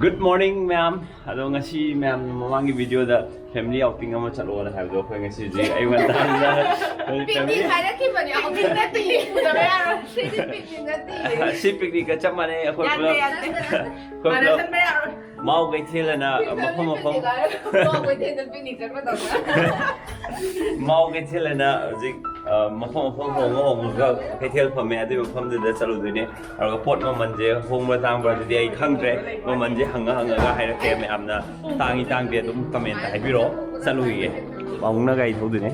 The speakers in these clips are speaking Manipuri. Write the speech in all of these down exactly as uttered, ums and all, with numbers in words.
Good morning, ꯃꯌꯥꯝ꯫ ꯑꯗꯣ ꯉꯁꯤ ꯃꯌꯥꯝꯅ ꯃꯃꯥꯡꯒꯤ video ꯗ family outing ꯑꯃ ꯆꯠꯂꯣꯅ ꯍꯥꯏꯕꯗꯣ, ꯑꯩꯈꯣꯏ ꯉꯁꯤ ꯍꯧꯖꯤꯛ ꯑꯌꯨꯛ ꯉꯟꯇꯥꯗ ꯑꯩꯈꯣꯏ ꯄꯤꯛꯅꯤꯛ family ꯍꯥꯏꯔꯛꯈꯤꯕꯅꯦ, outing ꯅꯠꯇꯤꯌꯦ, ꯄꯨꯗꯕ ꯌꯥꯔꯣꯏ꯫ ꯁꯤꯗꯤ ꯄꯤꯛꯅꯤꯛ ꯅꯠꯇꯤꯌꯦ꯫ ꯁꯤ ꯄꯤꯛꯅꯤꯛꯀ ꯆꯞ ꯃꯥꯟꯅꯩ꯫ ꯑꯩꯈꯣꯏ ꯌꯥꯗꯦ, ꯄꯨꯂꯞ, ꯌꯥꯗꯦ꯫ ꯑꯩꯈꯣꯏ ꯄꯨꯂꯞ ꯃꯥꯟꯅꯁꯟꯕ ꯌꯥꯔꯣꯏ꯫ ꯃꯥꯎ ꯀꯩꯊꯦꯜ ꯑꯅ ꯃꯐꯝ ꯃꯐꯝ ꯄꯤꯛꯅꯤꯛ ꯍꯥꯏꯔꯒ ꯃꯥꯎ ꯀꯩꯊꯦꯜꯗ ꯄꯤꯛꯅꯤꯛ ꯆꯠꯄꯗꯧꯅ꯫ ꯃꯥꯎ ꯀꯩꯊꯦꯜ ꯑꯅ ꯍꯧꯖꯤꯛ, ꯑ, ꯃꯐꯝ ꯃꯐꯝ ꯍꯣꯡꯉ ꯍꯣꯡꯉꯒ ꯀꯩꯊꯦꯜ ꯐꯝꯃꯦ꯫ ꯑꯗꯨꯒꯤ ꯃꯐꯝꯗꯨꯗ ꯆꯠꯂꯨꯗꯣꯏꯅꯦ꯫ ꯑꯗꯨꯒ ꯄꯣꯠ ꯃꯃꯜꯁꯦ ꯍꯣꯡꯕ꯭ꯔꯥ ꯇꯥꯡꯕ꯭ꯔꯥ ꯑꯗꯨꯗꯤ ꯑꯩ ꯈꯪꯗ꯭ꯔꯦ꯫ ꯃꯃꯜꯁꯦ ꯍꯪꯉ ꯍꯪꯉꯒ ꯍꯥꯏꯔꯛꯀꯦ꯫ ꯃꯌꯥꯝꯅ ꯇꯥꯡꯉꯤ ꯇꯥꯡꯗꯦ ꯑꯗꯨꯝ comment ꯍꯥꯏꯕꯤꯔꯛꯑꯣ꯫ ꯆꯠꯂꯨꯈꯤꯒꯦ꯫ ꯄꯥꯕꯨꯡꯅ ꯒꯥꯔꯤ ꯊꯧꯗꯣꯏꯅꯦ꯫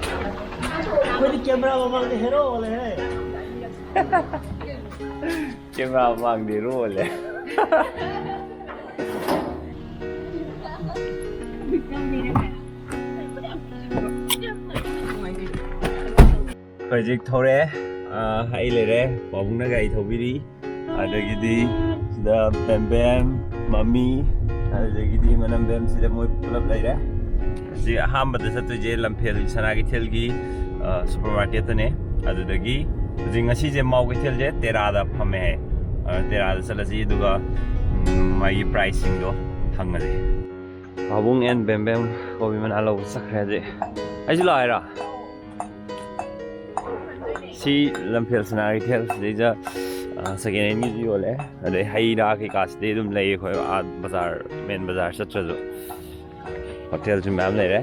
ꯑꯩꯈꯣꯏꯗꯤ camera ꯃꯃꯥꯡꯗ hero ꯑꯣꯜꯂꯦꯍꯦ꯫ Camera ꯃꯃꯥꯡꯗ hero ꯑꯣꯜꯂꯦ꯫ ꯍꯧꯖꯤꯛ ꯊꯧꯔꯦ꯫ ꯑꯥ, ꯑꯩ ꯂꯩꯔꯦ, ꯄꯥꯕꯨꯡꯅ ꯒꯥꯔꯤ ꯊꯧꯕꯤꯔꯤ꯫ ꯑꯗꯒꯤꯗꯤ ꯁꯤꯗ ꯕꯦꯝꯕꯦꯝ, ꯃꯃꯤ, ꯑꯗꯨꯗꯒꯤꯗꯤ ꯃꯅꯝꯕꯦꯝ, ꯁꯤꯗ ꯃꯣꯏ ꯄꯨꯂꯞ ꯂꯩꯔꯦ꯫ ꯍꯧꯖꯤꯛ ꯑꯍꯥꯟꯕꯗ ꯆꯠꯇꯣꯏꯁꯦ ꯂꯝꯐꯦꯜ ꯁꯅꯥ ꯀꯩꯊꯦꯜꯒꯤ, ꯑ, super market ꯇꯅꯦ꯫ ꯑꯗꯨꯗꯒꯤ ꯍꯧꯖꯤꯛ ꯉꯁꯤꯁꯦ ꯃꯥꯎ ꯀꯩꯊꯦꯜꯁꯦ ꯇꯦꯔꯥꯗ ꯐꯝꯃꯦ ꯍꯥꯏ꯫ ꯑ, ꯇꯦꯔꯥꯗ ꯆꯠꯂꯁꯤ, ꯑꯗꯨꯒ, ꯎꯝ, ꯃꯥꯒꯤ price ꯁꯤꯡꯗꯣ ꯍꯪꯉꯁꯤ꯫ ꯄꯥꯕꯨꯡ and ꯕꯦꯝꯕꯦꯝ ꯀꯣꯕꯤ ꯃꯅꯥ ꯂꯧꯕ ꯆꯠꯈ꯭ꯔꯦ ꯍꯧꯖꯤꯛ꯫ ꯑꯩꯁꯨ ꯂꯥꯛꯑꯣ ꯍꯥꯏꯔꯣ? ꯁꯤ ꯂꯝꯐꯦꯜ ꯁꯅꯥ ꯀꯩꯊꯦꯜ ꯁꯤꯗꯩꯗ ꯁꯦꯀꯦꯟ ꯍꯦꯟꯒꯤꯁꯨ ꯌꯣꯜꯂꯦ꯫ ꯑꯗꯩ ꯍꯩ ꯔꯥ ꯀꯩꯀꯥꯁꯤꯗꯤ ꯑꯗꯨꯝ ꯂꯩ꯫ ꯑꯩꯈꯣꯏ ꯑꯥ ꯕꯖꯥꯔ, ꯃꯦꯟ ꯕꯖꯥꯔ ꯆꯠꯇ꯭ꯔꯁꯨ ꯍꯣꯇꯦꯜꯁꯨ ꯃꯌꯥꯝ ꯂꯩꯔꯦ꯫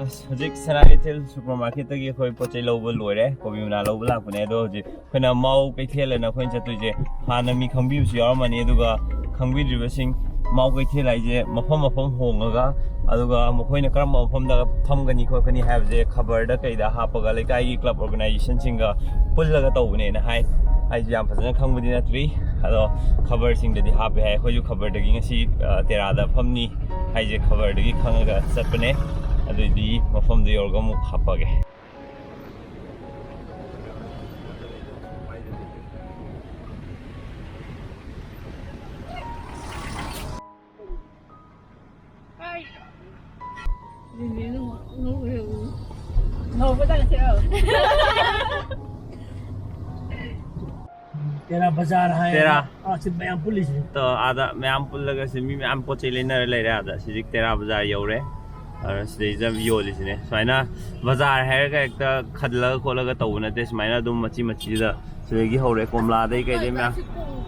ꯑꯁ, ꯍꯧꯖꯤꯛ ꯁꯅꯥ ꯀꯩꯊꯦꯜ ꯁꯨꯄꯔ ꯃꯥꯔꯀꯦꯠꯇꯒꯤ ꯑꯩꯈꯣꯏ ꯄꯣꯠ ꯆꯩ ꯂꯧꯕ ꯂꯣꯏꯔꯦ꯫ ꯀꯣꯕꯤ ꯃꯅꯥ ꯂꯧꯕ ꯂꯥꯛꯄꯅꯦ꯫ ꯑꯗꯣ ꯍꯧꯖꯤꯛ ꯑꯩꯈꯣꯏꯅ ꯃꯥꯎ ꯀꯩꯊꯦꯜ ꯑꯅ ꯑꯩꯈꯣꯏꯅ ꯆꯠꯇꯣꯏꯁꯦ꯫ ꯍꯥꯟꯅ ꯃꯤ ꯈꯪꯕꯤꯕꯁꯨ ꯌꯥꯎꯔꯝꯃꯅꯤ, ꯑꯗꯨꯒ ꯈꯪꯕꯤꯗ꯭ꯔꯤꯕꯁꯤꯡ, ꯃꯥꯎ ꯀꯩꯊꯦꯜ ꯍꯥꯏꯁꯦ ꯃꯐꯝ ꯃꯐꯝ ꯍꯣꯡꯉꯒ, ꯑꯗꯨꯒ ꯃꯈꯣꯏꯅ ꯀꯔꯝꯕ ꯃꯐꯝꯗ ꯐꯝꯒꯅꯤ ꯈꯣꯠꯀꯅꯤ ꯍꯥꯏꯕꯁꯦ ꯈꯕꯔꯗ ꯀꯩꯗ ꯍꯥꯞꯄꯒ, ꯂꯩꯀꯥꯏꯒꯤ ꯀ꯭ꯂꯕ ꯑꯣꯔꯒꯅꯥꯏꯖꯦꯁꯟꯁꯤꯡꯒ ꯄꯨꯜꯂꯒ ꯇꯧꯕꯅꯦꯅ ꯍꯥꯏ꯫ ꯑꯩꯁꯨ ꯌꯥꯝ ꯐꯖꯅ ꯈꯪꯕꯗꯤ ꯅꯠꯇ꯭ꯔꯤ, ꯑꯗꯣ ꯈꯕꯔꯁꯤꯡꯗꯗꯤ ꯍꯥꯞꯄꯦ ꯍꯥꯏ꯫ ꯑꯩꯈꯣꯏꯁꯨ ꯈꯕꯔꯗꯒꯤ ꯉꯁꯤ, ꯑ, ꯇꯦꯔꯥꯗ ꯐꯝꯅꯤ ꯍꯥꯏꯁꯦ ꯈꯕꯔꯗꯒꯤ ꯈꯪꯉꯒ ꯆꯠꯄꯅꯦ꯫ ꯑꯗꯨꯏꯗꯤ ꯃꯐꯝꯗꯨ ꯌꯧꯔꯒ ꯑꯃꯨꯛ ꯍꯥꯞꯄꯒꯦ꯫ ꯇꯦꯔꯥ ꯕꯖꯥꯔ ꯍꯥꯏ꯫ ꯇꯦꯔꯥ꯫ ꯑꯥ, ꯁꯤ ꯃꯌꯥꯝ ꯄꯨꯜꯂꯤꯁꯤꯅꯤ꯫ ꯇꯣ, ꯑꯥꯗ ꯃꯌꯥꯝ ꯄꯨꯜꯂꯒ ꯁꯤ ꯃꯤ ꯃꯌꯥꯝ ꯄꯣꯠ ꯆꯩ ꯂꯩꯅꯔ ꯂꯩꯔꯦ꯫ ꯑꯥꯗ ꯁꯤꯗꯤ ꯇꯦꯔꯥ ꯕꯖꯥꯔ ꯌꯧꯔꯦ꯫ ꯑꯗꯨꯅ ꯁꯤꯗꯩꯁꯤꯗ ꯌꯣꯜꯂꯤꯁꯤꯅꯦ꯫ ꯁꯨꯃꯥꯏꯅ ꯕꯖꯥꯔ ꯍꯥꯏꯔꯒ ꯍꯦꯛꯇ ꯈꯜꯂꯒ ꯈꯣꯠꯂꯒ ꯇꯧꯕ ꯅꯠꯇꯦ꯫ ꯁꯨꯃꯥꯏꯅ ꯑꯗꯨꯝ ꯃꯆꯤ ꯃꯆꯤꯗ ꯁꯤꯗꯒꯤ ꯍꯧꯔꯦ꯫ ꯀꯣꯝꯂꯥꯗꯩ ꯀꯩꯗꯩ ꯃꯌꯥꯝ,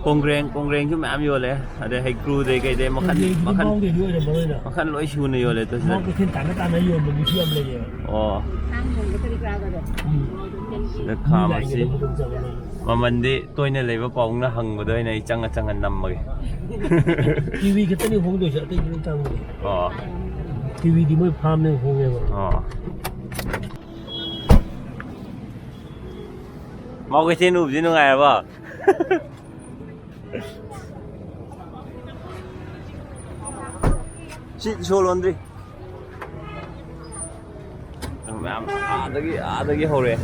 ꯀꯣꯡꯒ꯭ꯔꯦꯡ, ꯀꯣꯡꯒ꯭ꯔꯦꯡꯁꯨ ꯃꯌꯥꯝ ꯌꯣꯜꯂꯦ꯫ ꯑꯗꯩ ꯍꯩꯀ꯭ꯔꯨꯗꯩ ꯀꯩꯗꯩ ꯃꯈꯟ, ꯀꯣꯡꯒ꯭ꯔꯦꯡꯗꯤ ꯃꯈꯟ, ꯃꯥꯎꯒꯤ ꯑꯣꯏꯔꯝꯃꯔꯣꯏꯗ꯫ ꯃꯈꯟ ꯂꯣꯏ ꯁꯨꯅ ꯌꯣꯜꯂꯦ꯫ ꯇꯨ ꯁꯤꯗ꯫ ꯃꯥꯎ ꯀꯩꯊꯦꯜ ꯇꯥꯅ ꯇꯥꯅ ꯌꯣꯟꯕ ꯃꯤꯁꯨ ꯌꯥꯝ ꯂꯩꯌꯦꯕ꯫ ꯑꯣ꯫ ꯎꯝ꯫ ꯁꯤꯗ ꯈꯥ ꯃꯤ ꯃꯁꯤ꯫ ꯂꯥꯛꯏꯉꯩꯗ ꯐꯣꯇꯣ ꯆꯥꯕ ꯂꯩ꯫ ꯃꯃꯟꯗꯤ ꯇꯣꯏꯅ ꯂꯩꯕ ꯄꯥꯕꯨꯡꯅ ꯍꯪꯕꯗ ꯑꯣꯏꯅ ꯑꯩ ꯆꯪꯉ ꯆꯪꯉ ꯅꯝꯃꯒꯦ꯫ ꯀꯤꯋꯤ ꯈꯛꯇꯅꯤ ꯍꯣꯡꯗꯣꯏꯁꯦ, ꯑꯇꯩꯗꯤ ꯂꯣꯏ ꯇꯥꯡꯕꯅꯦ꯫ ꯑꯣ꯫ ꯀꯤꯋꯤꯗꯤ ꯃꯣꯏ ꯐꯥꯔꯝꯅ ꯍꯣꯡꯉꯦꯕ꯫ ꯑꯣ꯫ ꯃꯥꯎ ꯀꯩꯊꯦꯜ ꯎꯕꯁꯤ ꯅꯨꯡꯉꯥꯏꯔꯕꯣ? ꯁꯤ ꯁꯣ ꯂꯣꯟꯗ꯭ꯔꯤ꯫ ꯃꯌꯥꯝ ꯑꯥꯗꯒꯤ, ꯑꯥꯗꯒꯤ ꯍꯧꯔꯛꯑꯦ꯫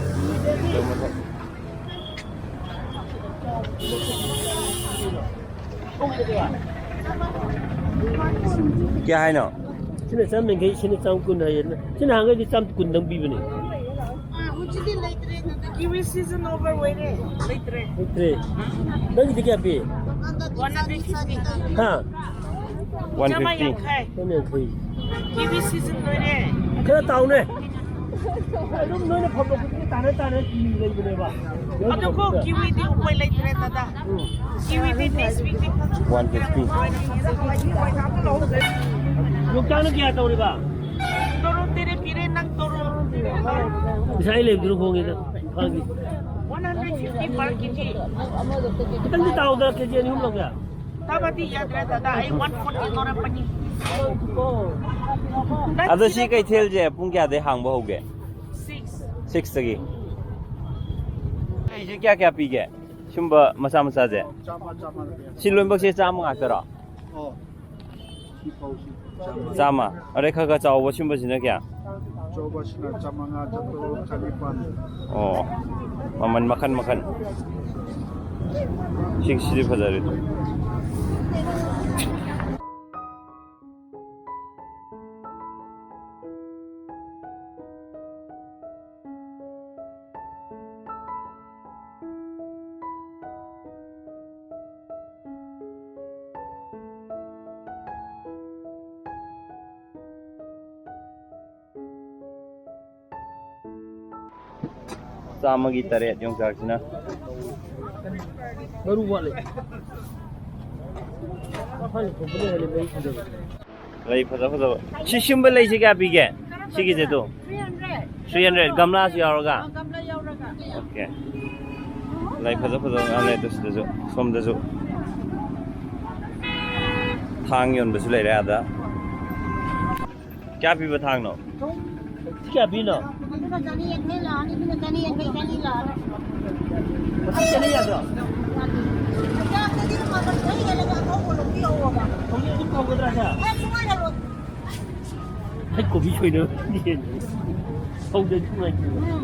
ꯀꯌꯥ ꯍꯥꯏꯅꯣ? ꯁꯤꯅ ꯆꯥꯝ ꯌꯥꯡꯈꯩ, ꯁꯤꯅ ꯆꯥꯝ ꯀꯨꯟ ꯍꯥꯏꯌꯦ꯫ ꯁꯤ ꯅꯍꯥꯟꯈꯩꯗꯤ ꯆꯥꯝ ꯀꯨꯟꯗꯪ ꯄꯤꯕꯅꯦ꯫ ꯑꯥ, ꯍꯧꯖꯤꯛꯇꯤ ꯂꯩꯇ꯭ꯔꯦ꯫ ꯀꯤꯋꯤ ꯁꯤꯖꯟ ꯑꯣꯚꯔ ꯑꯣꯏꯔꯦ꯫ ꯂꯩꯇ꯭ꯔꯦ꯫ ꯂꯩꯇ꯭ꯔꯦ꯫ ꯅꯪꯒꯤꯗꯤ ꯀꯌꯥ ꯄꯤ? ꯍꯥ? ꯆꯥꯝꯃ ꯌꯥꯡꯈꯩ꯫ ꯆꯥꯝꯃ ꯌꯥꯡꯈꯩ꯫ Kiwi season ꯂꯣꯏꯔꯦ꯫ ꯈꯔ ꯇꯥꯎꯅꯦ꯫ ꯑꯗꯨꯝ ꯅꯣꯏꯅ ꯐꯝꯕ ꯈꯨꯗꯤꯡꯒꯤ ꯇꯥꯅ ꯇꯥꯅ ꯂꯩꯕꯅꯦꯕ꯫ ꯑꯗꯨꯀꯣ, kiwi ꯗꯤ ꯎꯄꯥꯏ ꯂꯩꯇ꯭ꯔꯦ, ꯗꯗꯥ꯫ ꯎꯝ꯫ Kiwi ꯗꯤ next week ꯗꯤ ꯐꯪꯁꯨ one fifty꯫ ꯐꯪꯗ꯭ꯔꯦ꯫ ꯌꯣꯡꯆꯥꯛꯅ ꯀꯌꯥ ꯇꯧꯔꯤꯕ? ꯇꯣꯔꯣ ꯇꯔꯦꯠ ꯄꯤꯔꯦ, ꯅꯪ ꯇꯣꯔꯣ꯫ ꯄꯩꯁꯥ ꯑꯩ ꯂꯩꯕꯗꯨꯅ ꯍꯣꯡꯉꯦꯗ, ꯏꯝꯐꯥꯜꯒꯤ꯫ One hundred fifty per K G꯫ ꯈꯤꯇꯪꯗꯤ ꯇꯥꯎꯗ, K G ꯑꯅꯤ ꯑꯍꯨꯝ ꯂꯧꯒꯦ꯫ ꯇꯥꯕꯗꯤ ꯌꯥꯗ꯭ꯔꯦ, ꯗꯗꯥ, ꯑꯩ one forty ꯂꯧꯔꯛꯄꯅꯤ꯫ ꯑꯗꯣ ꯁꯤ ꯀꯩꯊꯦꯜꯁꯦ ꯄꯨꯡ ꯀꯌꯥꯗꯩ ꯍꯥꯡꯕ ꯍꯧꯒꯦ? Six꯫ Six ꯇꯒꯤ꯫ ꯑꯩꯁꯦ ꯀꯌꯥ ꯀꯌꯥ ꯄꯤꯒꯦ? ꯁꯨꯝꯕ ꯃꯆꯥ ꯃꯆꯥꯁꯦ? ꯆꯥꯝꯃ, ꯆꯥꯝꯃ ꯂꯧꯒꯦ꯫ ꯁꯤ ꯂꯣꯏꯅꯃꯛꯁꯦ ꯆꯥꯝꯃ ꯉꯥꯛꯇꯔꯣ? ꯑꯣ꯫ ꯁꯤ ꯐꯧꯁꯤ ꯆꯥꯝꯃ꯫ ꯆꯥꯝꯃ꯫ ꯑꯗꯩ ꯈꯔ ꯈꯔ ꯆꯥꯎꯕ ꯁꯤꯒꯨꯝꯕꯁꯤꯅ ꯀꯌꯥ? ꯑꯆꯧꯕꯁꯤꯅ ꯆꯥꯝꯃꯉꯥ, ꯆꯥꯇ꯭ꯔꯨꯛ, ꯆꯅꯤꯄꯥꯟ꯫ ꯑꯣ, ꯃꯃꯜ ꯃꯈꯟ ꯃꯈꯟ꯫ ꯁꯤ, ꯁꯤꯗꯤ ꯐꯖꯔꯦ꯫ ꯆꯥꯝꯃꯒꯤ ꯇꯔꯦꯠ ꯌꯣꯡꯆꯥꯛꯁꯤꯅ꯫ ꯃꯔꯨ ꯋꯥꯠꯂꯤ꯫ ꯃꯐꯝ ꯊꯣꯛꯄꯅ ꯍꯦꯜꯂꯤ ꯃꯔꯨ ꯐꯖꯕ꯫ ꯂꯩ ꯐꯖ ꯐꯖꯕ꯫ ꯁꯤ ꯁꯤꯝꯕ ꯂꯩꯁꯤ ꯀꯌꯥ ꯄꯤꯒꯦ? ꯁꯤꯒꯤꯁꯦ ꯑꯗꯨ? Three hundred꯫ Three hundred, ꯒꯝꯂꯥꯁꯨ ꯌꯥꯎꯔꯒ? ꯑ, ꯒꯝꯂꯥ ꯌꯥꯎꯔꯒ꯫ Okay꯫ ꯂꯩ ꯐꯖ ꯐꯖꯕ ꯃꯌꯥꯝ ꯂꯩ ꯑꯗꯨ ꯁꯤꯗꯁꯨ, ꯁꯣꯝꯗꯁꯨ꯫ ꯊꯥꯡ ꯌꯣꯟꯕꯁꯨ ꯂꯩꯔꯦ ꯑꯥꯗ꯫ ꯀꯌꯥ ꯄꯤꯕ ꯊꯥꯡꯅꯣ? ꯁꯤ ꯀꯌꯥ ꯄꯤꯅꯣ? ꯑꯗꯨꯅ ꯆꯅꯤ ꯌꯥꯡꯈꯩ ꯂꯥꯛꯑꯅꯤ, ꯑꯗꯨꯅ ꯆꯅꯤ ꯌꯥꯡꯈꯩ, ꯆꯅꯤ ꯂꯥꯛꯑꯅꯤ꯫ ꯃꯊꯛ ꯆꯅꯤ ꯌꯥꯗ꯭ꯔꯣ? ꯆꯥꯛꯇꯗꯤ ꯃꯃꯜ ꯈꯔ ꯍꯦꯜꯂꯒ ꯑꯉꯧꯕ ꯂꯧꯕꯤꯔꯛꯑꯣꯕ꯫ ꯍꯧꯖꯤꯛ ꯑꯗꯨꯝ ꯐꯪꯒꯗ꯭ꯔꯥ ꯁꯦ? ꯑꯦ, ꯁꯨꯡꯍꯜꯂꯔꯣꯏ꯫ ꯑꯩ ꯀꯣꯕꯤ ꯁꯣꯏꯗꯅ ꯌꯦꯟ ꯁꯧꯗ꯭ꯔꯗꯤ ꯅꯨꯡꯉꯥꯏꯇꯦꯕ꯫ ꯎꯝ꯫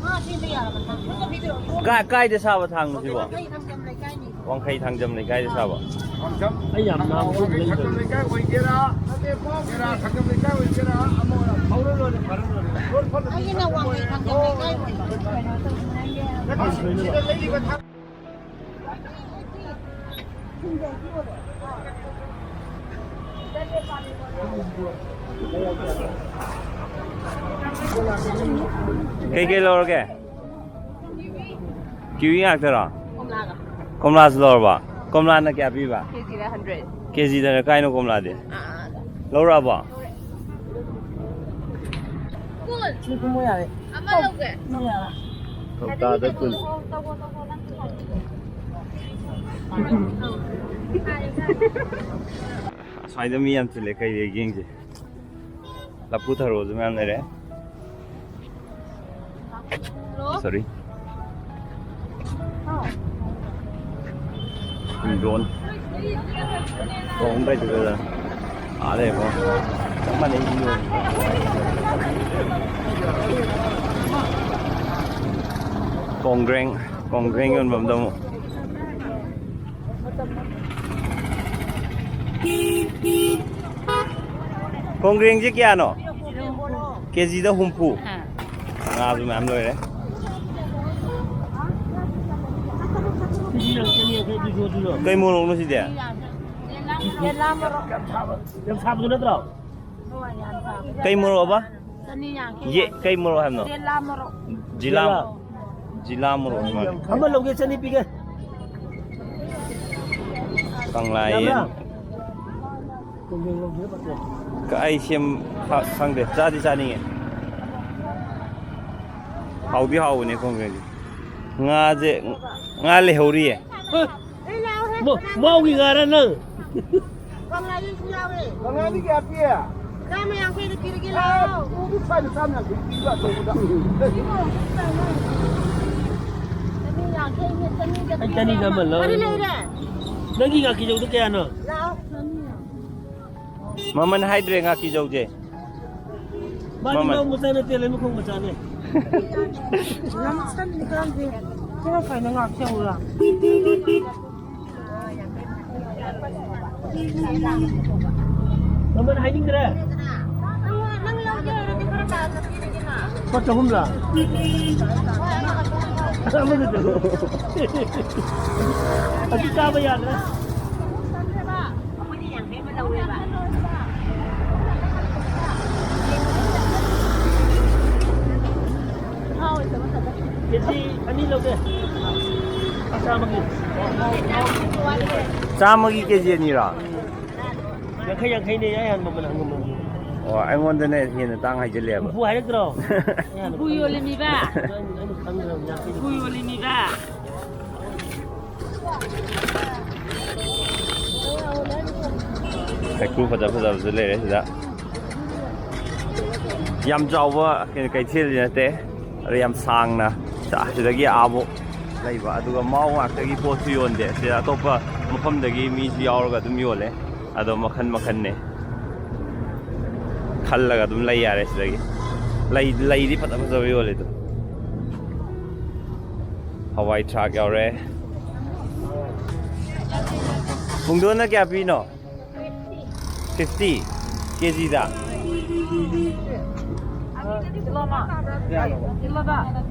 ꯉꯥ ꯁꯦꯝꯕ ꯌꯥꯔꯕ ꯊꯥꯡ? ꯈꯨꯠꯅ ꯄꯤꯕꯤꯔꯛꯑꯣ꯫ ꯀꯥ-, ꯀꯥꯏꯗ ꯁꯥꯕ ꯊꯥꯡꯅꯣ ꯁꯤꯕꯣ? ꯋꯥꯡꯈꯩ ꯊꯥꯡꯖꯝ ꯂꯩꯀꯥꯏꯅꯤ꯫ ꯋꯥꯡꯈꯩ ꯊꯥꯡꯖꯝ ꯂꯩꯀꯥꯏꯗ ꯁꯥꯕ꯫ ꯑꯩ ꯌꯥꯝ ꯅꯥꯕ ꯈꯣꯠꯄ ꯂꯩꯇꯕꯅꯤ꯫ ꯊꯥꯡꯖꯝ ꯂꯩꯀꯥꯏ ꯑꯣꯏꯒꯦꯔꯥ, ꯅꯠꯇꯦ, ꯊꯥꯡꯖꯝ ꯂꯩꯀꯥꯏ ꯑꯣꯏꯒꯦꯔꯥ, ꯑꯃ ꯑꯣꯏꯔꯣ꯫ ꯐꯧꯔ ꯂꯣꯏꯔꯦ, ꯐꯔ ꯂꯣꯏꯔꯦ꯫ ꯑꯩꯒꯤꯅ ꯋꯥꯡꯈꯩ ꯊꯥꯡꯖꯝ ꯂꯩꯀꯥꯏ ꯑꯣꯏꯕ꯫ ꯅꯠꯇꯦ, ꯁꯤꯗ ꯂꯩꯔꯤꯕ ꯊꯥꯡ- ꯀꯩꯀꯩ ꯂꯧꯔꯒꯦ? ꯀꯤꯋꯤ ꯉꯥꯛꯇꯔꯣ? ꯀꯣꯝꯂꯥꯒ꯫ ꯀꯣꯝꯂꯥꯁꯨ ꯂꯧꯔꯕ? ꯀꯣꯝꯂꯥꯅ ꯀꯌꯥ ꯄꯤꯕ? ꯀꯦꯖꯤꯗ ꯍꯟꯗ꯭ꯔꯦꯠ꯫ ꯀꯦꯖꯤꯗꯅ ꯀꯥꯏꯅꯣ ꯀꯣꯝꯂꯥꯗꯤ? ꯑꯥ, ꯑꯥ, ꯑꯥ꯫ ꯂꯧꯔꯛꯑꯕꯣ? ꯀꯨꯟ꯫ ꯁꯤ ꯀꯨꯝꯃꯣ ꯌꯥꯔꯦ꯫ ꯑꯃ ꯂꯧꯒꯦ꯫ ꯀꯧꯇꯥꯗ ꯀꯨꯟ꯫ ꯑꯁ꯭ꯋꯥꯏꯗ ꯃꯤ ꯌꯥꯝ ꯆꯤꯜꯂꯦ, ꯀꯩ ꯂꯩꯒꯦ ꯌꯦꯡꯁꯦ꯫ ꯂꯐꯨ ꯊꯔꯣꯁꯨ ꯃꯌꯥꯝ ꯂꯩꯔꯦ꯫ ꯍꯜꯂꯣ꯫ Sorry꯫ ꯗ꯭ꯔꯣꯟ꯫ ꯗ꯭ꯔꯣꯟ ꯂꯩꯇ꯭ꯔꯦꯗ꯫ ꯑꯥ ꯂꯩꯔꯦꯀꯣ꯫ ꯆꯞ ꯃꯥꯟꯅꯩ꯫ ꯀꯣꯡꯒ꯭ꯔꯦꯡ, ꯀꯣꯡꯒ꯭ꯔꯦꯡ ꯌꯣꯟꯐꯝꯗ ꯑꯃꯨꯛ꯫ ꯀꯣꯡꯒ꯭ꯔꯦꯡꯁꯦ ꯀꯌꯥꯅꯣ? ꯀꯦꯖꯤꯗ ꯍꯨꯝꯐꯨ꯫ ꯑꯥ꯫ ꯉꯥꯁꯨ ꯃꯌꯥꯝ ꯂꯣꯏꯔꯦ꯫ ꯀꯩ ꯃꯣꯔꯣꯛꯅꯣ ꯁꯤꯗꯤ? ꯌꯥꯝ ꯁꯥꯕꯗꯨ ꯅꯠꯇ꯭ꯔꯣ? ꯀꯩ ꯃꯣꯔꯣꯛ ꯑꯕ? ꯆꯅꯤ ꯌꯥꯡꯈꯩ꯫ ꯌꯦ, ꯀꯩ ꯃꯣꯔꯣꯛ ꯍꯥꯏꯕꯅꯣ? ꯖꯤꯂꯥ ꯃꯣꯔꯣꯛ꯫ ꯖꯤꯂꯥ, ꯖꯤꯂꯥ ꯃꯣꯔꯣꯛ ꯍꯥꯏꯕ ꯃꯥꯜꯂꯦ꯫ ꯑꯃ ꯂꯧꯒꯦ, ꯆꯅꯤ ꯄꯤꯒꯦ꯫ ꯀꯪꯂꯥ ꯌꯦꯟ꯫ ꯌꯥꯝꯕ꯭ꯔꯥ? ꯀ-, ꯑꯩ ꯁꯦꯝ ꯈ-, ꯈꯪꯗꯦ꯫ ꯆꯥꯗꯤ ꯆꯥꯅꯤꯡꯉꯦ꯫ ꯍꯥꯎꯗꯤ ꯍꯥꯎꯕꯅꯦ ꯈꯣꯡꯗ꯭ꯔꯨꯝꯁꯦ꯫ ꯉꯥꯁꯦ, ꯉꯥ ꯂꯩꯍꯧꯔꯤꯌꯦ꯫ ꯃ-, ꯃꯥꯎꯒꯤ ꯉꯥꯔ ꯅꯪ? ꯀꯪꯂꯥꯒꯤꯁꯨ ꯌꯥꯎꯋꯦ꯫ ꯀꯪꯂꯥꯗꯤ ꯀꯌꯥ ꯄꯤ? ꯆꯥꯝꯃ ꯌꯥꯡꯈꯩꯗ ꯄꯤꯔꯒꯦ, ꯂꯥꯛꯑꯣ꯫ ꯎꯗꯤ ꯁ꯭ꯋꯥꯏꯗ ꯆꯥꯝꯃ ꯌꯥꯡꯈꯩ ꯄꯤꯕ ꯑꯆꯧꯕꯗ꯫ ꯆꯅꯤ ꯌꯥꯡꯈꯩꯅꯦ, ꯆꯅꯤꯗ ꯑꯩ ꯆꯅꯤꯗ ꯑꯃ ꯂꯧꯔꯦ꯫ ꯀꯔꯤ ꯂꯩꯔꯦ? ꯅꯪꯒꯤ ꯉꯥꯀꯤꯖꯧꯗꯣ ꯀꯌꯥꯅꯣ? ꯂꯥꯛꯑꯣ꯫ ꯃꯃꯜ ꯍꯥꯏꯗ꯭ꯔꯦ ꯉꯥꯀꯤꯖꯧꯁꯦ꯫ ꯃꯥꯗꯤ ꯃꯃꯜ꯫ ꯃꯥꯎ ꯃꯆꯥ ꯅꯠꯇꯦ, ꯂꯩꯃꯈꯣꯡ ꯃꯆꯥꯅꯦ꯫ ꯌꯥꯝ ꯆꯟꯅꯤ ꯀꯥꯟꯗꯦ꯫ ꯈꯔ ꯐꯅ ꯉꯥꯛꯆꯧꯔ? ꯃꯃꯜ ꯍꯥꯏꯅꯤꯡꯗ꯭ꯔꯦ? ꯅꯪ ꯂꯧꯒꯦ ꯍꯥꯏꯔꯗꯤ ꯈꯔ ꯇꯥꯅ ꯄꯤꯔꯒꯦꯅ꯫ ꯂꯨꯄꯥ ꯆꯍꯨꯝꯂ? ꯑꯃꯗꯨꯗ꯫ ꯑꯗꯨ ꯆꯥꯕ ꯌꯥꯗ꯭ꯔꯦ꯫ ꯑꯩꯈꯣꯏꯗꯤ ꯌꯥꯡꯈꯩ ꯑꯃ ꯂꯧꯔꯦꯕ꯫ ꯆꯥꯝꯃꯒꯤ ꯀꯦ ꯖꯤ ꯑꯅꯤꯔꯣ? ꯌꯥꯡꯈꯩ ꯌꯥꯡꯈꯩꯅꯦ, ꯑꯩ ꯍꯥꯟꯕ ꯃꯃꯜ ꯍꯪꯉꯝꯕꯅꯤ꯫ ꯑꯣ, ꯑꯩꯉꯣꯟꯗꯅ ꯍꯦꯟꯅ ꯇꯥꯡ ꯍꯥꯏꯖꯜꯂꯦꯕ꯫ ꯍꯨꯝꯐꯨ ꯍꯥꯏꯔꯛꯇ꯭ꯔꯣ? ꯍꯨꯝꯐꯨ ꯌꯣꯜꯂꯤꯃꯤꯕ꯫ ꯑꯩꯅ ꯈꯪꯗ꯭ꯔꯕ ꯌꯥꯡꯈꯩ꯫ ꯍꯨꯝꯐꯨ ꯌꯣꯜꯂꯤꯃꯤꯕ꯫ ꯍꯩꯀ꯭ꯔꯨ ꯐꯖ ꯐꯖꯕꯁꯨ ꯂꯩꯔꯦ ꯁꯤꯗ꯫ ꯌꯥꯝ ꯆꯥꯎꯕ ꯀꯩꯅꯣ ꯀꯩꯊꯦꯜꯗꯤ ꯅꯠꯇꯦ, ꯑꯗꯣ ꯌꯥꯝ ꯁꯥꯡꯅ ꯁꯤꯗꯒꯤ ꯑꯥꯕꯨꯛ ꯂꯩꯕ, ꯑꯗꯨꯒ ꯃꯥꯎ ꯉꯥꯛꯇꯒꯤ ꯄꯣꯠꯁꯨ ꯌꯣꯟꯗꯦ꯫ ꯁꯤꯗ ꯑꯇꯣꯞꯄ ꯃꯐꯝꯗꯒꯤ ꯃꯤꯁꯨ ꯌꯥꯎꯔꯒ ꯑꯗꯨꯝ ꯌꯣꯜꯂꯦ꯫ ꯑꯗꯣ ꯃꯈꯟ ꯃꯈꯟꯅꯦ, ꯈꯜꯂꯒ ꯑꯗꯨꯝ ꯂꯩ ꯌꯥꯔꯦ ꯁꯤꯗꯒꯤ꯫ ꯂꯩ, ꯂꯩꯗꯤ ꯐꯖ ꯐꯖꯕ ꯌꯣꯜꯂꯦ ꯑꯗꯣ꯫ ꯍꯋꯥꯏ ꯊ꯭ꯔꯥꯛ ꯌꯥꯎꯔꯦ꯫ ꯄꯨꯡꯗꯣꯟꯅ ꯀꯌꯥ ꯄꯤꯅꯣ? ꯐꯤꯐꯇꯤ ꯀꯦ ꯖꯤꯗ꯫ ꯀꯤꯂꯣꯗ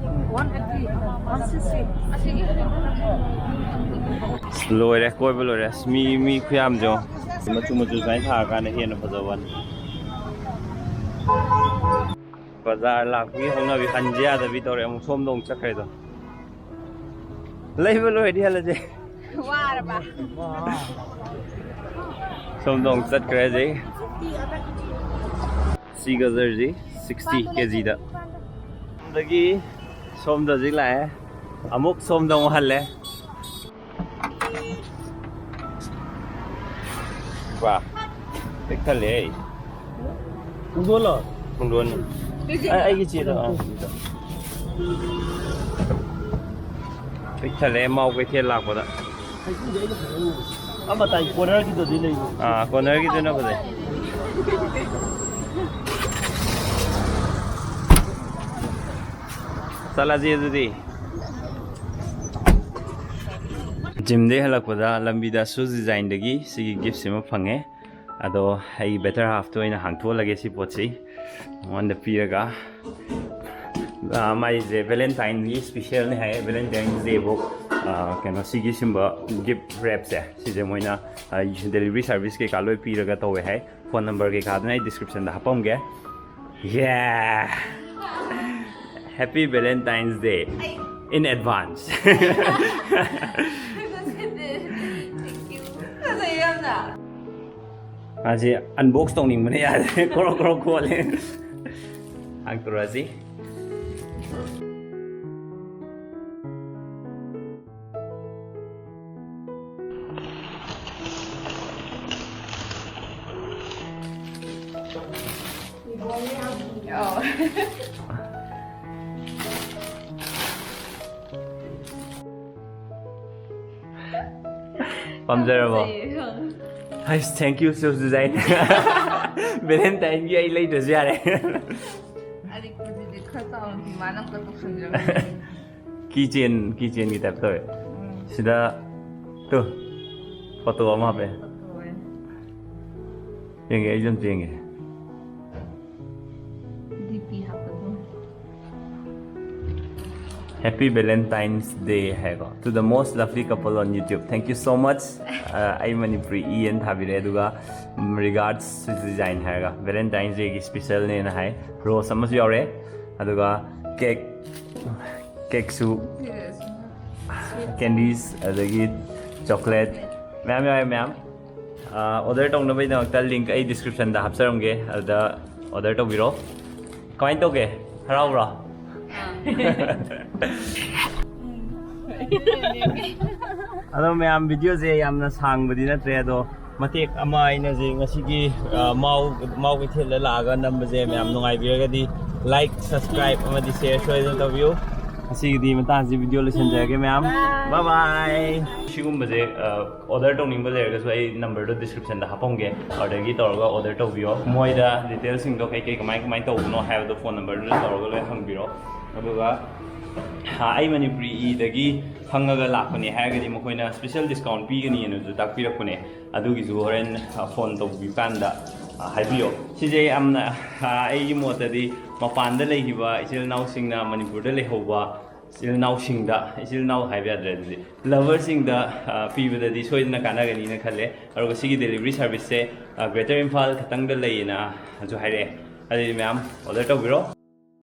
ꯋꯥꯟ ꯑꯩꯠꯇꯤ, ꯋꯥꯟ ꯁꯤꯛꯁꯇꯤ꯫ ꯑꯁ, ꯂꯣꯏꯔꯦ, ꯀꯣꯏꯕ ꯂꯣꯏꯔꯦ꯫ ꯑꯁ, ꯃꯤ, ꯃꯤ ꯈꯨꯌꯥꯝꯁꯦ ꯌꯦꯡꯉꯣ꯫ ꯃꯆꯨ ꯃꯆꯨ ꯁꯨꯃꯥꯏꯅ ꯊꯥꯔꯀꯥꯟꯗ ꯍꯦꯟꯅ ꯐꯖꯕ ꯋꯥꯅꯤ꯫ ꯕꯖꯥꯔ ꯂꯥꯛꯄꯒꯤ ꯍꯧꯅꯕꯤ ꯍꯟꯖꯦ ꯌꯥꯗꯕꯤ ꯇꯧꯔꯦ꯫ ꯑꯃꯨꯛ ꯁꯣꯝꯗ ꯑꯃꯨꯛ ꯆꯠꯈ꯭ꯔꯦꯗꯣ꯫ ꯂꯩꯕ ꯂꯣꯏꯔꯗꯤ ꯍꯜꯂꯁꯦ꯫ ꯋꯥꯔꯕ? ꯁꯣꯝꯗ ꯑꯃꯨꯛ ꯆꯠꯈ꯭ꯔꯦ ꯍꯧꯖꯤꯛ꯫ ꯁꯤ ꯒꯖꯔꯁꯤ ꯁꯤꯛꯁꯇꯤ ꯀꯦ ꯖꯤꯗ꯫ ꯁꯣꯝꯗꯒꯤ ꯁꯣꯝꯗ ꯍꯧꯖꯤꯛ ꯂꯥꯛꯑꯦ꯫ ꯑꯃꯨꯛ ꯁꯣꯝꯗ ꯑꯃꯨꯛ ꯍꯜꯂꯦ꯫ ꯋꯥ, ꯄꯤꯛ ꯊꯜꯂꯦ꯫ ꯄꯨꯡꯗꯣꯟꯂꯣ? ꯄꯨꯡꯗꯣꯟꯅꯤ꯫ ꯑꯩ, ꯑꯩꯒꯤ ꯆꯦꯗꯣ, ꯑꯥ꯫ ꯄꯤꯛ ꯊꯜꯂꯦ ꯃꯥꯎ ꯀꯩꯊꯦꯜ ꯂꯥꯛꯄꯗ꯫ ꯑꯥ, ꯀꯣꯔꯅꯔꯒꯤꯗꯨꯅ ꯐꯖꯩ꯫ ꯆꯠꯂꯁꯤ ꯑꯗꯨꯗꯤ꯫ ꯖꯤꯝꯗꯒꯤ ꯍꯜꯂꯛꯄꯗ ꯂꯝꯕꯤꯗ ꯁꯨꯁ ꯗꯤꯖꯥꯏꯟꯗꯒꯤ ꯁꯤꯒꯤ ꯒꯤꯐꯁꯤꯃ ꯐꯪꯉꯦ꯫ ꯑꯗꯣ ꯑꯩ ꯕꯦꯇꯔ ꯍꯥꯐꯇ ꯑꯣꯏꯅ ꯍꯥꯡꯊꯣꯛꯍꯜꯂꯒꯦ ꯁꯤ ꯄꯣꯠꯁꯤ ꯃꯉꯣꯟꯗ ꯄꯤꯔꯒ꯫ ꯑꯥ, ꯃꯥꯏꯁꯦ ꯚꯦꯂꯦꯟꯇꯥꯏꯟꯒꯤ ꯁ꯭ꯄꯤꯁꯦꯜꯅꯤ ꯍꯥꯏꯌꯦ꯫ ꯚꯦꯂꯦꯟꯇꯥꯏꯟ ꯗꯦꯕꯨ, ꯑꯥ, ꯀꯩꯅꯣ, ꯁꯤꯒꯤ ꯁꯤꯝꯕ ꯒꯤꯐ ꯔꯦꯞꯁꯦ ꯁꯤꯁꯦ ꯃꯣꯏꯅ, ꯑꯥ, ꯗꯦꯂꯤꯚꯔꯤ ꯁꯥꯔꯚꯤꯁ ꯀꯩꯀꯥ ꯂꯣꯏ ꯄꯤꯔꯒ ꯇꯧꯋꯦ ꯍꯥꯏ꯫ ꯐꯣꯟ ꯅꯝꯕꯔ ꯀꯩꯀꯥꯗꯨꯅ ꯑꯩ ꯗꯤꯁꯀ꯭ꯔꯤꯞꯁꯟꯗ ꯍꯥꯞꯄꯝꯒꯦ꯫ Yeah! Happy Valentine's Day! in advance. Thank you. ꯐꯖꯩ ꯌꯥꯝꯅ꯫ ꯃꯥꯁꯦ unbox ꯇꯧꯅꯤꯡꯕꯅ ꯌꯥꯗ꯭ꯔꯦ꯫ ꯀ꯭ꯔꯣꯛ ꯀ꯭ꯔꯣꯛ ꯈꯣꯠꯂꯦ꯫ ꯍꯥꯡꯇꯣꯔꯛꯑꯁꯤ꯫ ꯑꯧ꯫ ꯄꯥꯝꯖꯔꯕꯣ? ꯍꯥꯏꯁ, thank you so design꯫ Valentineꯒꯤ ꯑꯩ ꯂꯩꯗ꯭ꯔꯁꯨ ꯌꯥꯔꯦ꯫ ꯑꯗꯨꯗꯤ ꯈꯔ ꯆꯥꯎꯅ ꯗꯤꯃꯥꯟ ꯑꯝꯇ ꯇꯧꯁꯟꯖꯔꯝꯃꯦ꯫ Keychain, keychainꯒꯤ type ꯇꯧꯋꯦ꯫ ꯁꯤꯗ ꯇꯨ photo ꯑꯃ ꯍꯥꯞꯄꯦ꯫ ꯌꯦꯡꯒꯦ, ꯑꯩꯁꯨ ꯑꯝꯇ ꯌꯦꯡꯒꯦ꯫ ꯗꯤ ꯄꯤ ꯍꯥꯞꯄꯗꯣ꯫ Happy Valentine's Day ꯍꯥꯏꯀꯣ, to the most lovely couple on YouTube, thank you so much꯫ ꯑ, ꯑꯩ ꯃꯅꯤꯄꯨꯔꯤ ꯏ ꯑꯦꯟ ꯊꯥꯕꯤꯔꯛꯑꯦ, ꯑꯗꯨꯒ regards to design ꯍꯥꯏꯔꯒ Valentine's Dayꯒꯤ specialꯅꯦꯅ ꯍꯥꯏ꯫ Rose ꯑꯃꯁꯨ ꯌꯥꯎꯔꯦ, ꯑꯗꯨꯒ cake, cakeꯁꯨ, candies, ꯑꯗꯒꯤ chocolate ꯃꯌꯥꯝ ꯌꯥꯎꯔꯦ, ꯃꯌꯥꯝ꯫ ꯑ, order ꯇꯧꯅꯕꯒꯤꯗꯃꯛꯇ link ꯑꯩ descriptionꯗ ꯍꯥꯞꯆꯔꯝꯒꯦ, ꯑꯗꯨꯗ order ꯇꯧꯕꯤꯔꯣ꯫ ꯀꯃꯥꯏꯅ ꯇꯧꯒꯦ? ꯍꯔꯥꯎꯕ꯭ꯔꯣ? ꯑꯗꯣ ꯃꯌꯥꯝ, videoꯁꯦ ꯌꯥꯝꯅ ꯁꯥꯡꯕꯗꯤ ꯅꯠꯇ꯭ꯔꯦ, ꯑꯗꯣ ꯃꯇꯦꯛ ꯑꯃ ꯑꯩꯅ ꯍꯧꯖꯤꯛ ꯉꯁꯤꯒꯤ, ꯑ, ꯃꯥꯎ, ꯃꯥꯎ ꯀꯩꯊꯦꯜꯗ ꯂꯥꯛꯑꯒ ꯅꯝꯕꯁꯦ ꯃꯌꯥꯝ ꯅꯨꯡꯉꯥꯏꯕꯤꯔꯒꯗꯤ like, subscribe ꯑꯃꯗꯤ share ꯁꯣꯏꯗꯅ ꯇꯧꯕꯤꯌꯨ꯫ ꯉꯁꯤꯒꯤꯗꯤ ꯃꯇꯥꯡꯁꯤ video ꯂꯣꯏꯁꯤꯟꯖꯔꯒꯦ ꯃꯌꯥꯝ꯫ Bye bye꯫ ꯁꯤꯒꯨꯝꯕꯁꯦ, ꯑ, order ꯇꯧꯅꯤꯡꯕ ꯂꯩꯔꯒꯁꯨ ꯑꯩ numberꯗꯣ descriptionꯗ ꯍꯥꯞꯄꯝꯒꯦ, ꯑꯗꯨꯗꯒꯤ ꯇꯧꯔꯒ order ꯇꯧꯕꯤꯌꯣ꯫ ꯃꯣꯏꯗ detailꯁꯤꯡꯗꯣ ꯀꯩꯀꯩ ꯀꯃꯥꯏ ꯀꯃꯥꯏꯅ ꯇꯧꯕꯅꯣ ꯍꯥꯏꯕꯗꯣ phone numberꯗꯨꯗ ꯇꯧꯔꯒ ꯂꯣꯏ ꯍꯪꯕꯤꯔꯣ꯫ ꯑꯗꯨꯒ, ꯑ, ꯑꯩ ꯃꯅꯤꯄꯨꯔꯤ ꯏꯗꯒꯤ ꯈꯪꯉꯒ ꯂꯥꯛꯄꯅꯦ ꯍꯥꯏꯔꯒꯗꯤ ꯃꯈꯣꯏꯅ special discount ꯄꯤꯒꯅꯤꯅꯁꯨ ꯇꯥꯛꯄꯤꯔꯛꯄꯅꯦ꯫ ꯑꯗꯨꯒꯤꯁꯨ ꯍꯣꯔꯦꯟ, ꯑ, phone ꯇꯧꯕꯤꯕ ꯀꯥꯟꯗ, ꯑ, ꯍꯥꯏꯕꯤꯌꯣ꯫ ꯁꯤꯁꯦ ꯌꯥꯝꯅ, ꯑ, ꯑꯩꯒꯤ ꯃꯣꯠꯇꯗꯤ ꯃꯄꯥꯟꯗ ꯂꯩꯈꯤꯕ ꯏꯆꯤꯜ ꯏꯅꯥꯎꯁꯤꯡꯅ ꯃꯅꯤꯄꯨꯔꯗ ꯂꯩꯍꯧꯕ ꯏꯆꯤꯜ ꯏꯅꯥꯎꯁꯤꯡꯗ, ꯏꯆꯤꯜ ꯏꯅꯥꯎ ꯍꯥꯏꯕ ꯌꯥꯗ꯭ꯔꯦ ꯑꯗꯨꯗꯤ, loverꯁꯤꯡꯗ, ꯑ, ꯄꯤꯕꯗꯗꯤ ꯁꯣꯏꯗꯅ ꯀꯥꯟꯅꯒꯅꯤꯅ ꯈꯜꯂꯦ꯫ ꯑꯗꯨꯒ ꯁꯤꯒꯤ delivery serviceꯁꯦ, ꯑ, Greater ꯏꯝꯐꯥꯜ ꯈꯛꯇꯪꯗ ꯂꯩꯌꯦꯅꯁꯨ ꯍꯥꯏꯔꯛꯑꯦ꯫ ꯑꯗꯨꯗꯤ ꯃꯌꯥꯝ order ꯇꯧꯕꯤꯔꯣ꯫